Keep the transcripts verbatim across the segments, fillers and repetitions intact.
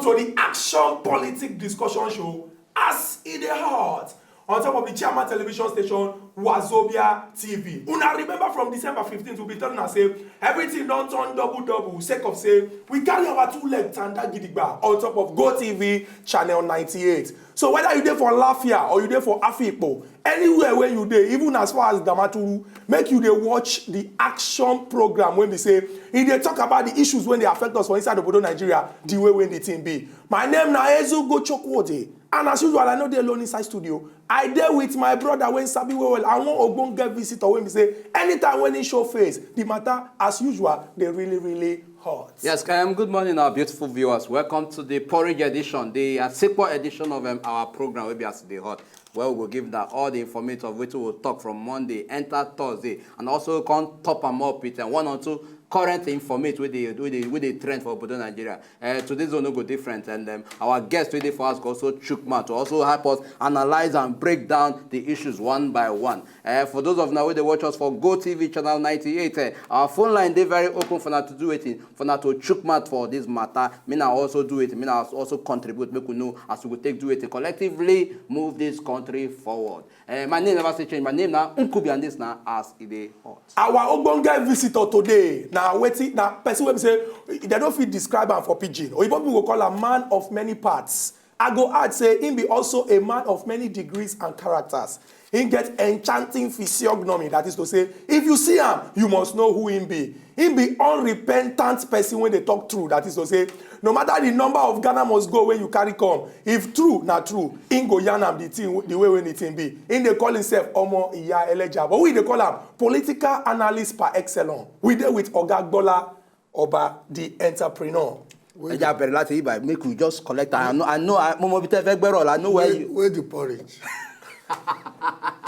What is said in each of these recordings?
to the Action Politic Discussion Show as e dey hot on top of the Chairman Television Station, Wazobia T V. Una remember from December fifteenth, we be telling us say everything don turn double double sake of say we carry our two leg tanda gidigba on top of Go T V channel ninety-eight. So whether you dey for Lafia or you dey for Afikpo, anywhere where you dey, even as far as Damaturu, make you dey watch the Action program wey be say e dey talk about the issues wey dey affect us for inside obodo Nigeria, the way wey the thing be. My name na Ezugo Chukwudi, and as usual, I no dey alone inside studio. I dey with my brother wey sabi well well, and one ogbonge visitor wey be say anytime when he show face, the matter, as usual, dey really, really hot. Yes, um, good morning, our beautiful viewers. Welcome to the porridge edition, the Asikpo edition of um, our program, wey be as e dey hot. Well, we go give that all the information of wetin we talk from Monday, enter Thursday, and also come top am up with um, one or two current information wey dey wey dey wey dey trend for obodo Nigeria. Uh, today's one no go different, and um, our guest wey dey for us go also chook mouth to also help us analyze and break down the issues one by one. Uh, for those of now wey dey watch us for Go T V channel ninety-eight, uh, our phone line dey very open for now to do wetin, for now to chook mouth for this matter. Me na also do it, me na also contribute, make we know as we go take do it collectively, move this country forward. Uh, my name never say change. My name na Nkubi, and this na as e dey hot. Our ogbonge visitor today na wetin, na person wey be say dem no fit describe am for pidgin. Oyibo people go call am man of many parts. I go add say him be also a man of many degrees and characters. Him get enchanting physiognomy, that is to say, if you see am, you must know who him be. Him be unrepentant person wey dey talk true, that is to say, no matter the number of Ghana must go wey you carry come, if true na true, him go yarn am the thing the way wey the thing be. Him dey call himself Omo Iya Eleja, but we dey call am political analyst par excellence. We dey with Oga Gbola Oba, the entrepreneur. Ẹ jẹ́ a bẹ̀rẹ̀ láti ibà, make we just collect am. I know, I know, I, mo mọ ibi tẹ́ ẹ fẹ́ gbẹ́rọ̀ la, I know where Where, you. Where the porridge?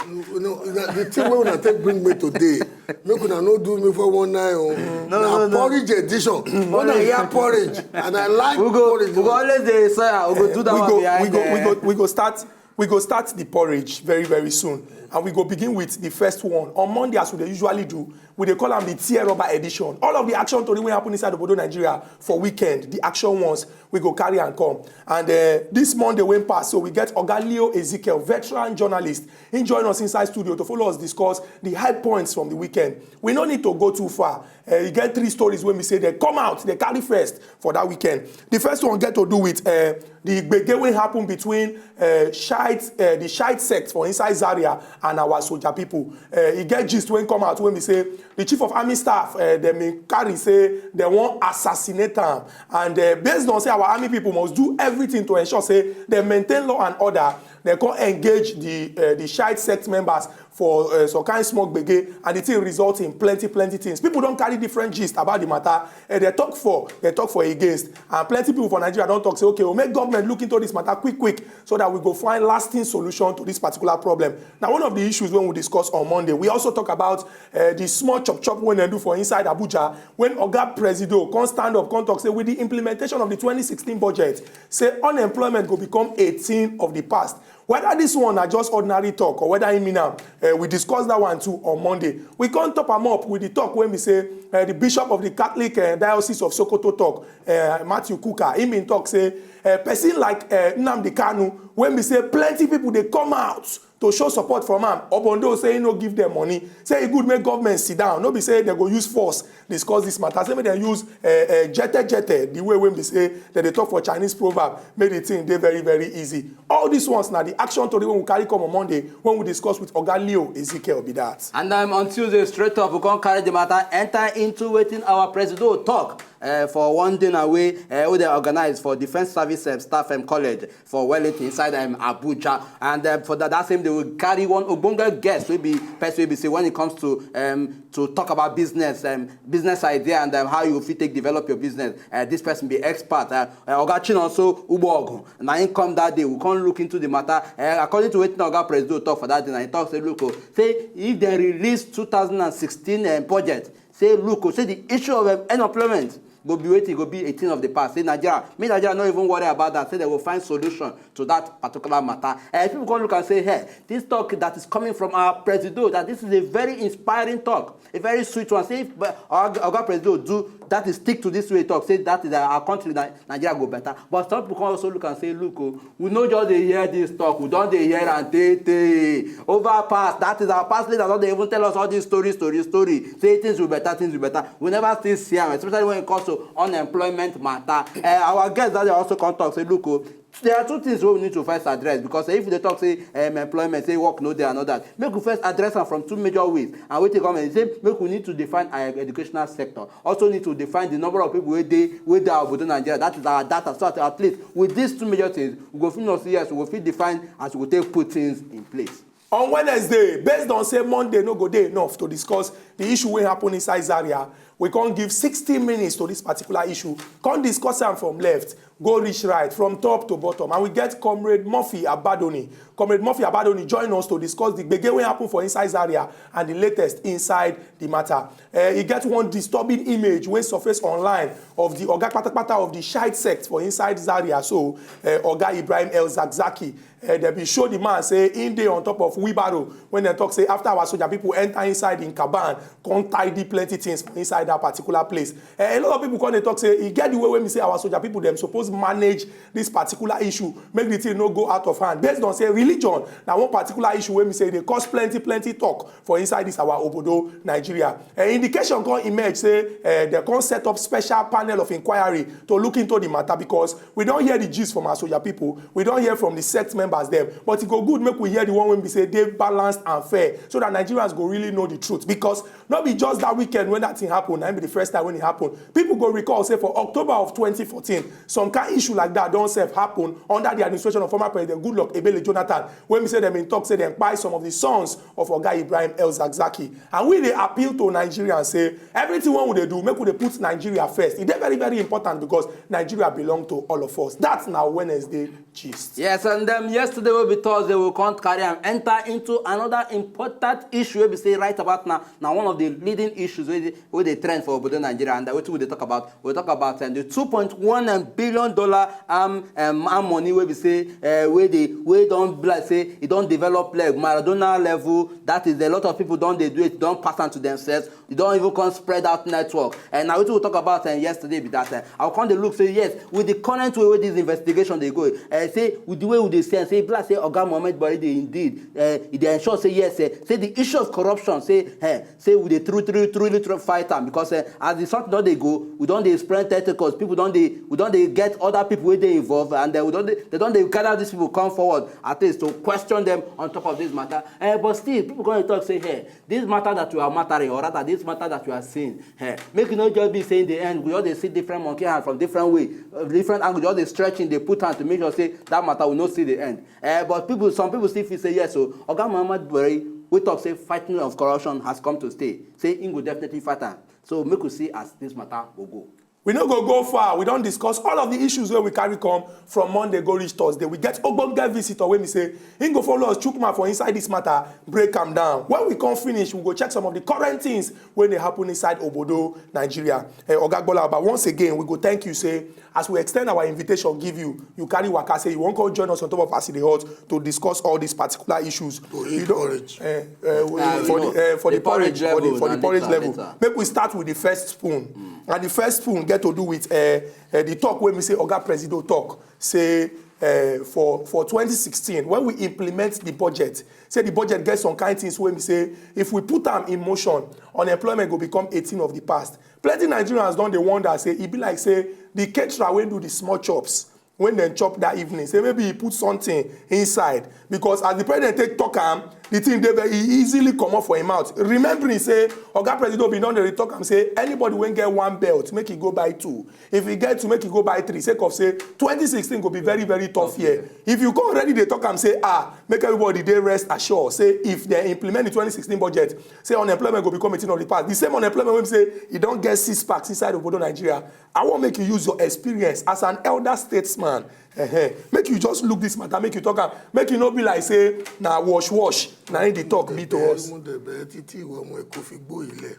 No, no, na the thing wey una take bring me today, make una no do me four one nine o. No, no, no. Porridge edition. When I hear porridge, and I like We go, porridge. We go always dey say, ah, we go do that we one go behind we go there. We go we go start we go start the porridge very, very soon, and we go begin with the first one. On Monday, as we dey usually do, we dey call am the tear rubber edition. All of the action tori wey happen inside obodo Nigeria for weekend, the action ones, we go carry am come. And uh, this Monday wey pass, so we get Oga Leo Ezekiel, veteran journalist. He join us inside studio to follow us discuss the high points from the weekend. We no need to go too far. Uh, e get three stories wey be say dem come out, dem carry first for that weekend. The first one get to do with uh, the gbege wey happen between uh, Shiite, uh, the Shiite sect for inside Zaria and our soldier people. Uh, e get gist wey come out wey be say the chief of army staff, uh, dem bin carry say dem wan assassinate am, and uh, based on say our army people must do everything to ensure say dem maintain law and order, dem come engage the uh, the Shiite sect members for uh, some kind small gbege, and the thing result in plenty, plenty things. People don carry different gist about the matter. Uh, dem talk for, dem talk for, against, and plenty people for Nigeria don talk say, okay, we make government look into this matter quick, quick, so that we go find lasting solution to this particular problem. Now, one of the issues wey we discuss on Monday, we also talk about uh, the small chop chop wey dem do for inside Abuja, when Oga Presido come stand up, come talk say with the implementation of the twenty sixteen budget, say unemployment go become a thing of the past. Whether this one na just ordinary talk or whether he mean am, uh, we discuss that one too on Monday. We come top am up with the talk wey be say uh, the Bishop of the Catholic uh, Diocese of Sokoto talk, uh, Matthew Kuka, he bin talk say uh, person like uh, Nnamdi Kanu, wey be say plenty people dey come out to show support from am. Obondo say he no give them money. Say e good make government sit down. No be say dem go use force discuss this matter. Say make dem use uh, uh, jete jete, the way wey be say dem dey talk for Chinese proverb, make the thing dey very, very easy. All these ones na the action tori wey we carry come on Monday when we discuss with Oga Leo Ezekiel be that. And um, on Tuesday, straight up, we come carry the matter, enter into wetin our Presido talk uh, for one dinner wey uh, wey dem organize for Defence Service um, Staff um, College for Wellington inside um, Abuja. And um, for that, that same day, we carry one ogbonge guest wey be person wey be say when it comes to um, to talk about business, um, business idea, and um, how you fit take develop your business. Uh, this person be expert. Uh, uh, Oga Chinonso Ubogun, na him come that day. We come look into the matter. Uh, according to wetin Oga Presido talk for that day, na him talk say, look, oh, say if dem release two thousand and sixteen um, budget, say look, oh, say the issue of um, unemployment go be wetin, go be a thing of the past. Say Nigeria, make Nigeria no even worry about that. Say dem go find solution to that particular matter. Uh, people come look and say, hey, this talk that is coming from our Presido, that this is a very inspiring talk, a very sweet one. Say if uh, Oga Presido do That is, stick to this way talk, say that is our country, Nigeria go better. But some people come also look and say, look, oh, we no just dey hear this talk, we don dey hear am tey tey. Over past, that is, our past leaders don dey even tell us all this story, story, story, say things will better, things will better. We never still see am, especially when it comes to unemployment matter. Uh, our guests that they also come talk say, look, oh, there are two things wey we need to first address, because if we dey talk say um, employment, say work no dey and all that, make we first address am from two major ways. And wetin come say make we need to define our educational sector, also need to define the number of people wey dey wey dey our obodo Nigeria, that is our data, so that at least with these two major things we go fit know say yes, we go fit define as we go take put things in place. On Wednesday, based on say Monday no go dey enough to discuss the issue wey happen inside Zaria, we come give sixty minutes to this particular issue, come discuss am from left go reach right, from top to bottom, and we get Comrade Murphy Abadoni. Comrade Murphy Abadoni join us to discuss the gbege wey happen for inside Zaria and the latest inside the matter. Uh, e get one disturbing image wey surface online of the oga patapata of the Shiite sect for inside Zaria, so uh, Oga Ibrahim El Zakzaky. Uh, dem bin show the man say im dey on top of wheelbarrow when dem talk say after our soldier people enter inside im caban, come tidy plenty things for inside that particular place. Uh, a lot of people come dey talk say e get the way wey be say our soldier people dem suppose manage this particular issue, make the thing no go out of hand. Based on say religion na one particular issue wey be say e dey cause plenty plenty talk for inside this our obodo Nigeria. Uh, indication come emerge say uh, dem come set up special panel of inquiry to look into the matter, because we don hear the gist from our soldier people, we don hear from the sect members dem, but e go good make we hear the one wey be say dey balanced and fair, so that Nigerians go really know the truth, because no be just that weekend when that thing happen, na im be the first time when e happen. People go recall say for October of twenty fourteen, some kind issue like that don sef happen under the administration of former President Goodluck Ebele Jonathan, wey be say dem bin talk say dem kpai some of the sons of Oga Ibrahim El Zakzaky. And we dey appeal to Nigerians say everything wey we dey do, make we dey put Nigeria first. E dey very very important because Nigeria belong to all of us. That na Wednesday gist. Yes, and um, yesterday will be Thursday. We'll come carry and enter into another important issue wey be say right about now, now one of the leading issues wey dey, wey dey trend for obodo Nigeria, and wetin we dey talk about, we talk about um, the two point one billion dollar um, um, arm money wey be say uh, wey dey wey don be like say e don develop like Maradona level. That is, a lot of people don dey do it, don pass am to themselves. E don even come spread out network. And now wetin we talk about um, yesterday be that uh, I come dey look say yes, with the current way wey this investigation dey go, uh, say with the way we dey see am, say e be like say Oga Mohammed Buhari dey indeed uh, e dey ensure say yes, uh, say the issue of corruption, say uh, say we dey true true truly true fight am, because uh, as the something don dey go, we don dey spread tentacles, people don dey we don dey get other people wey dey involved, and uh, we don dey they don dey gather these people come forward at least to question them on top of this matter. Uh, but still, people come dey talk say hey, this matter that you are mattering, or rather this matter that you are seeing, eh, make e no just be say in the end we just dey see different monkey hand from different way, uh, different angle, just dey stretching, dey put hand to make sure say that matter we no see the end. Eh, but people, some people still feel say yes, so Oga Muhammad Buhari wey talk say fighting of corruption has come to stay, say im go definitely fight am. So make we see as this matter go go. We no go go far. We don discuss all of the issues wey we carry come from Monday go reach Thursday. We get ogbonge visitor wey be say im go follow us chook mouth for inside this matter, break am down. When we come finish, we go check some of the current things wey dey happen inside obodo Nigeria. Eh, Oga Gbola Oba, once again, we go thank you say as we extend our invitation give you, you carry waka say you wan come join us on top of As E Dey Hot to discuss all these particular issues. To eat porridge. Eh, eh, we- Ah, for no. The, eh, for The the porridge porridge, for the, level, for the na porridge later, level. Later. Make we start with the first spoon. And the first spoon get to do with eh, eh, the talk wey be say Oga Presido talk say eh, for for twenty sixteen when we implement the budget, say the budget get some kind things wey be say if we put am in motion, unemployment go become a thing of the past. Plenty Nigerians don dey wonder say e be like say the caterer wey do the small chops when dem chop that evening, say maybe he put something inside, because as the president take talk am, the thing dey very e easily comot for im mouth, remembering say Oga Presido bin don dey talk am say anybody wey get one belt make e go buy two, if e get two make e go buy three, sake of say twenty sixteen go be very very tough year. If you come already dey talk am say ah, make everybody dey rest assured say if dem implement the twenty sixteen budget, say unemployment go become a thing of the past, the same unemployment wey be say e don get six packs inside obodo Nigeria. I wan make you use your experience as an elder statesman. Ehen. Make you just look this matter, make you talk am, make e no be like say na wash wash na im the talk be to us. Mo dey beg títí ìwọ ọmọ Èkó fi gbó ilẹ̀.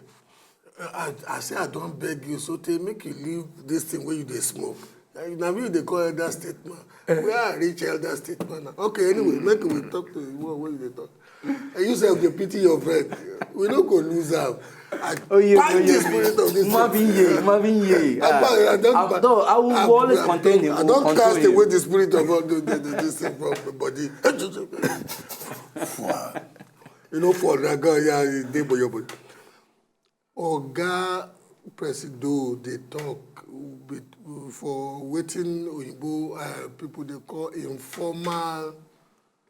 I, I say I don beg you so tey make you leave this thing wey you dey smoke. Eh, na me you dey call elder statesman. Where I reach elder statesman now? Okay, anyway, make we talk to the one wey you dey talk. Eh, you sef dey pity your friend. We no go lose am. Oh yeah, find the spirit of this thing. Marvin Ye, Marvin Ye. I, I, I, don't, I will always contain him. I don't cast away the spirit of all the, the, the, this thing from the body. You know, for Dragon, yeah, they boy, boy. Oga Presido, they talk with, for waiting Oyibo, uh, people they call informal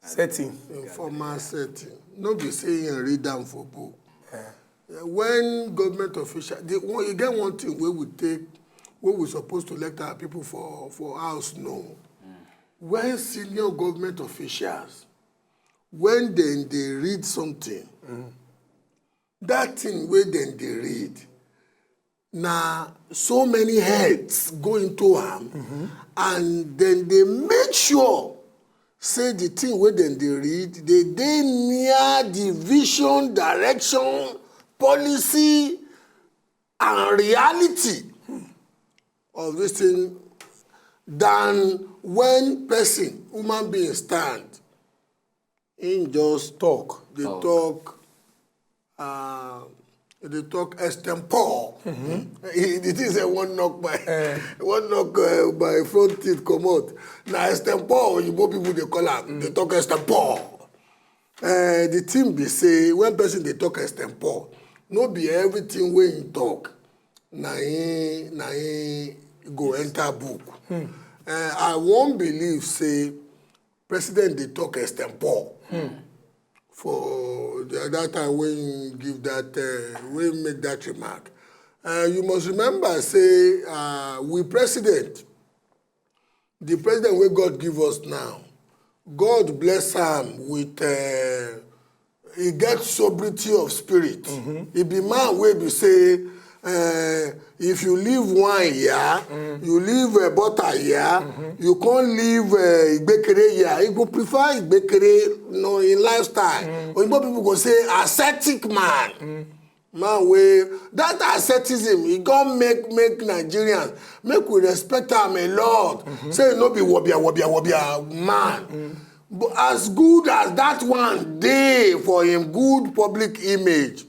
setting. Informal setting. No be say you read them for book. When government official, the one, you get one thing where we take, where we supposed to let our people for, for house know. When senior government officials, when then they read something, that thing where then they read, na so many heads go into am, and then they make sure say the thing wey dem dey read dey dey near the vision, direction, policy, and reality of this thing than when person, human being, stand, him just talk, dey talk, uh, dey talk extempore. He, the thing say one knock by, one knock, uh, by front teeth comot. Na extempore oyibo people dey call am. Dey talk extempore. Uh, the thing be say when person dey talk extempore, no be everything wey he talk na him, na him go enter book. Uh, I wan believe say president dey talk extempore for the other time when he give that, uh, when he make that remark. Uh, you must remember say, uh, we president, the president wey God give us now, God bless am with, uh, he get sobriety of spirit. He be man wey be say, uh, if you leave wine here, you leave, uh, butter here, you can't leave, uh, igbekere here. He go prefer igbekere, you know, in lifestyle. Oyibo people go say ascetic man. Man wey that asceticism, e come make, make Nigerians, make we respect am a lot. Say e no be wobia, wobia, wobia man. But as good as that one dey for him good public image,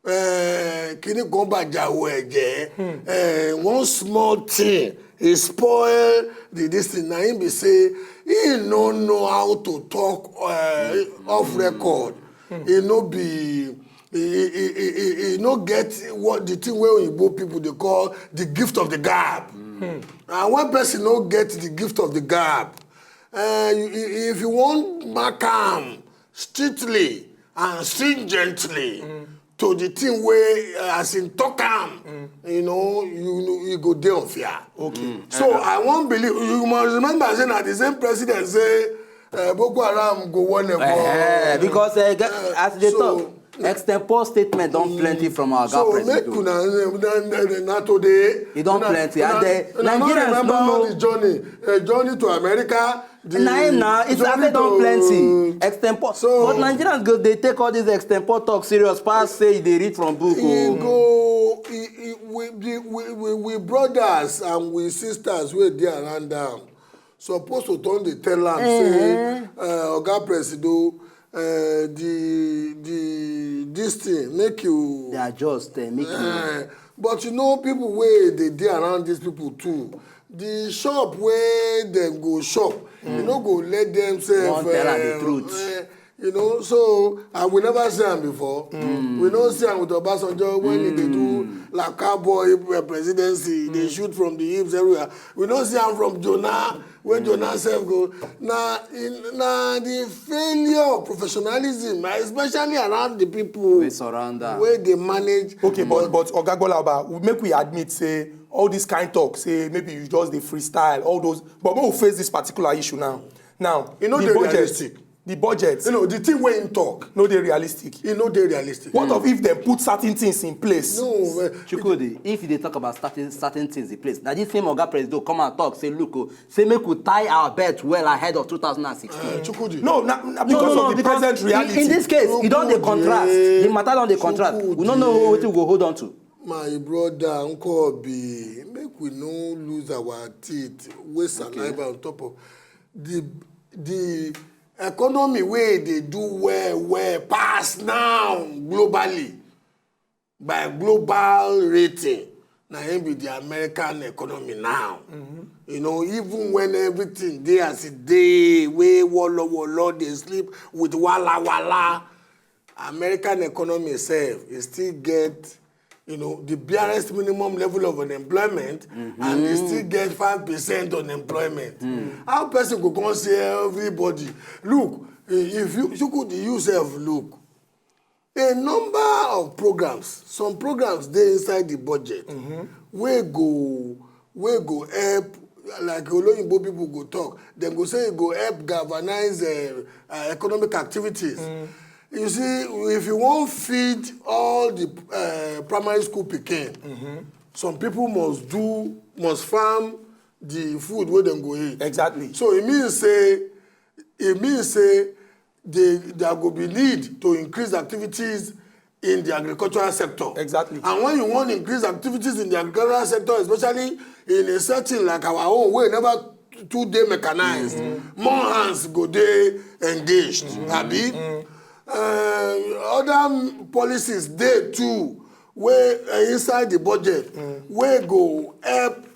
uh, kini kan ba jawo eje, uh, one small thing, he spoil the this thing. Na him be say he no know how to talk, uh, off record. He no be, he, he, he, he, he no get what the thing wey oyibo people dey call the gift of the gab. And when person no get the gift of the gab, uh, you, you, if you wan mark am strictly and stringently to the thing wey, uh, as in talk am, you know, you, you, you go dey on fear. Okay. So I wan believe, you must remember say na the same president say, uh, Boko Haram go wole for, uh, because, uh, as they talk, extempore statement don plenty from our oga president. So make una, na, na, na today e don plenty, and the Nigerians no know the journey, uh, journey to America. Na him na, it's after don plenty extempore. So but Nigerians go dey take all this extempore talk serious pass say e dey read from book. E go, e, e, we, the, we, we, we brothers and we sisters wey dey around am suppose to turn dey tell am say, uh, Oga Presido, uh, the, the, this thing make you dey adjust, uh, make you. Uh, but you know people wey dey dey around these people too. The shop wey dem go shop, you no go let them sef, wan tell am the, uh, truth. Uh, you know, so, and we never see am before. We no see am with Obasanjo when he dey do Lakaboy, uh, presidency, dey shoot from the hips everywhere. We no see am from Jonah, when Jonah sef go. Na, na the failure of professionalism, especially around the people wey surround am, wey dey manage. Okay, but, but Oga Gbolaba, make we admit say all this kind talk say maybe you just dey freestyle, all those. But make we face this particular issue now. Now, e no dey realistic. The budget. You know, the thing wey him talk, no dey realistic. E no dey realistic. What of if dem put certain things in place? No, uh, Chukwudi, if you dey talk about certain, certain things in place, na this same Oga Presido come and talk say, look, oh, say make we tie our belt well ahead of two thousand and sixteen. Uh, Chukwudi. No, na, na because of the present reality. In, in this case, e don dey contrast. The matter don dey contrast. We no know wetin we go hold on to. My brother, Nkobi, make we no lose our teeth, waste saliva on top of the, the economy wey dey do well, well pass now globally. by global rating, na im be the American economy now. You know, even when everything dey as e dey, wey wolo wolo dey sleep with wala wala, American economy sef e still get, you know, the barest minimum level of unemployment, and e still get five percent unemployment. How person go come say everybody? Look, if you Chukwudi, you sef look, a number of programs, some programs dey inside the budget wey go, wey go help, like Oloyinbo people go talk, dem go say e go help galvanize uh, uh, economic activities. You see, if you wan feed all the uh, primary school pikin, some people must do, must farm the food wey dem go eat. Exactly. So e mean say, e mean say they, there go be need to increase activities in the agricultural sector. Exactly. And when you wan increase activities in the agricultural sector, especially in a setting like our own, wey never too dey mechanized, more hands go dey engaged. Abi, uh, other policies dey too wey uh, inside the budget wey go help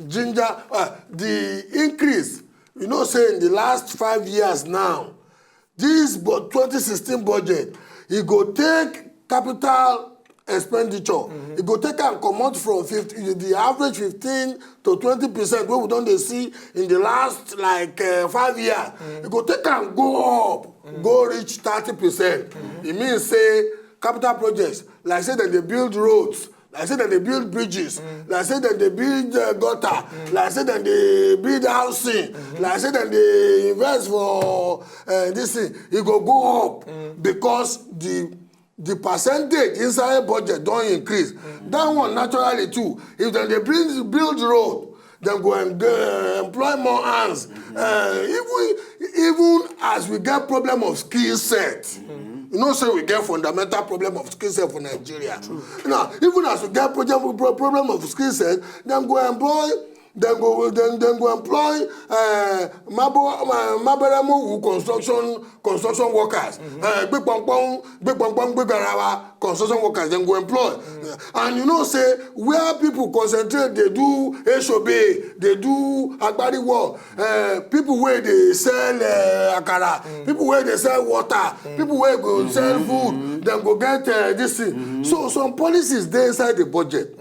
ginger uh, the increase. You know say in the last five years now, this bu- twenty sixteen budget, e go take capital expenditure, e go take am comot from fifty, the average fifteen to twenty percent wey we don dey see in the last like uh, five years. E go take am go up, go reach thirty percent. E mean say capital projects, like say dem dey build roads, like say dem dey build bridges, like say dem dey build uh, gutter, like say dem dey build housing, like say dem dey invest for uh, this thing, e go go up because the the percentage inside budget don increase. That one naturally too, if dem dey build build road, dem go en- uh, employ more hands. Uh, even even as we get problem of skill set, you know say we get fundamental problem of skill set for Nigeria. Now, even as we get problem problem of skill set, dem go employ, dem go dem dem go employ uh, mabo uh, maberemowu construction construction workers, uh, gbepongpong gbepongpong gbegarawa construction workers dem go employ. And you know say where people concentrate dey do esobe, dey do agbari work, uh, people wey dey sell uh, akara, people wey dey sell water, people wey go sell food, dem go get uh, this thing. So some policies dey inside the budget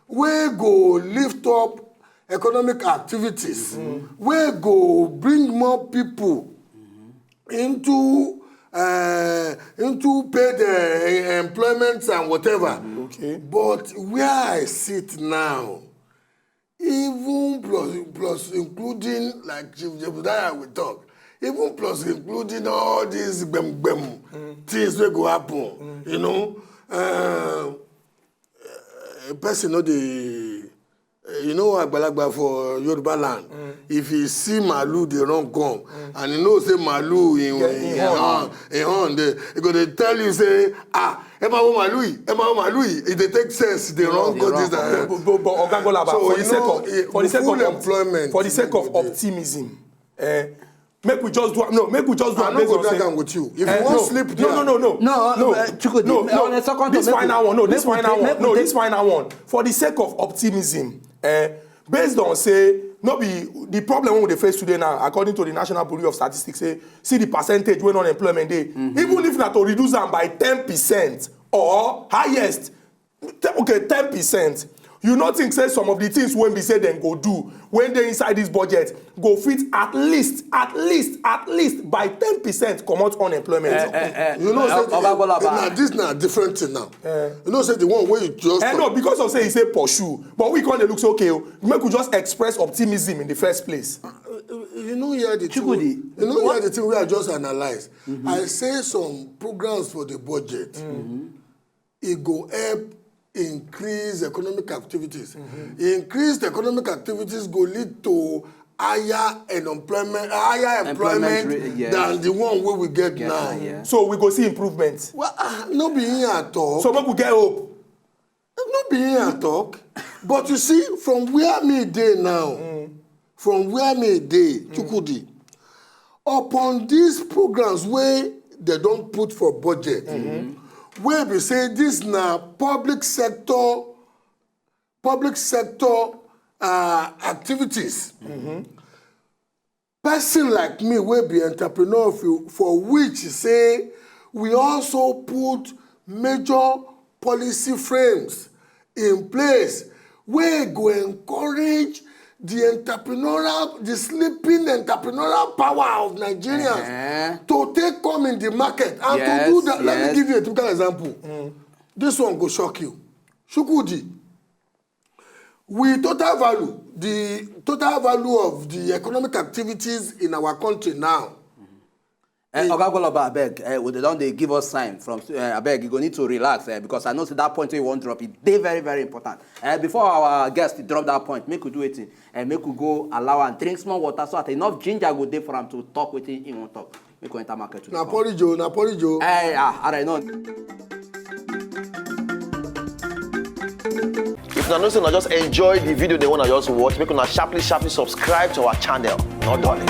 wey go lift up economic activities, wey go bring more people into uh, into paid uh, employment and whatever. Okay. But where I sit now, even plus plus including like Chief Jebediah we talk, even plus including all these gbem gbem things wey go happen, you know, uh, a person no dey, you know, agbalagba for Yoruba land, if he see malu dey run come, and he know say malu in Yeah, in in horn. Horn, in horn dey, he go dey tell you say, ah, ẹ máa wo malu yìí, ẹ máa wo malu yìí, e dey take sense dey run go this and But, but, but Oga Golaba, So, for the you sake know, of eh, for the sake full of employment for the sake of no dey. Optimism, eh, make we just do am. No, make we just do I am no based go on drag say am with you. If Eh, you wan no, sleep no, there, no, no, no, No, no, uh, Chukwudi, no, on a no. second This thought, final make one, no, we this take- final make one, we no, take- this final one. For the sake of Optimism, eh, based on say no be the problem wey we dey face today now, according to the National Bureau of Statistics, say see the percentage wey unemployment dey. Even if na to reduce am by ten percent or highest, te- okay, ten percent. You no think say some of the things wey be say dem go do wey dey inside this budget go fit at least, at least, at least by ten percent comot unemployment? Eh, eh, eh, you know say Oga Golaba. Na this na different thing now. You know say the one wey you just Eh, no, because of say e say pursue, but we come dey look say okay, oh, make we just express optimism in the first place. You know hear the thing. Chukwudi, You know hear the thing wey I just analyse. I say some programs for the budget, e go help increase economic activities. Increased economic activities go lead to higher unemployment, higher Employment employment rate, yes. than the one wey we get Get now. am, yeah. So we go see improvement. Well, ah, no be here at all. So make we get hope. No be here at all. But you see, from where me dey now, from where me dey, Chukwudi, upon these programs wey they don put for budget, Wey be say this na public sector public sector uh, activities. Person like me wey be entrepreneur for, for which say we also put major policy frames in place wey go encourage the entrepreneurial the sleeping entrepreneurial power of Nigerians Eh. to take come in the market and Yes, to do that. Let yes. Me give you a typical example. This one go shock you. Chukwudi, we total value the total value of the economic activities in our country now. Eh, Oga Goloba, abeg, eh, we don dey give us sign from uh, abeg, you go need to relax eh, because I know say that point wey you wan drop, e dey very very important. Eh, before our guest drop that point, make we do wetin, eh, make we go allow am drink small water so that enough ginger go dey for am to talk wetin he wan talk. Make we enter market to Na come. Porridge o, na Porridge o. Eh, ah, all right, no. If una know say una just enjoy the video dem wey una just watch, make una sharply sharply subscribe to our channel. No darling.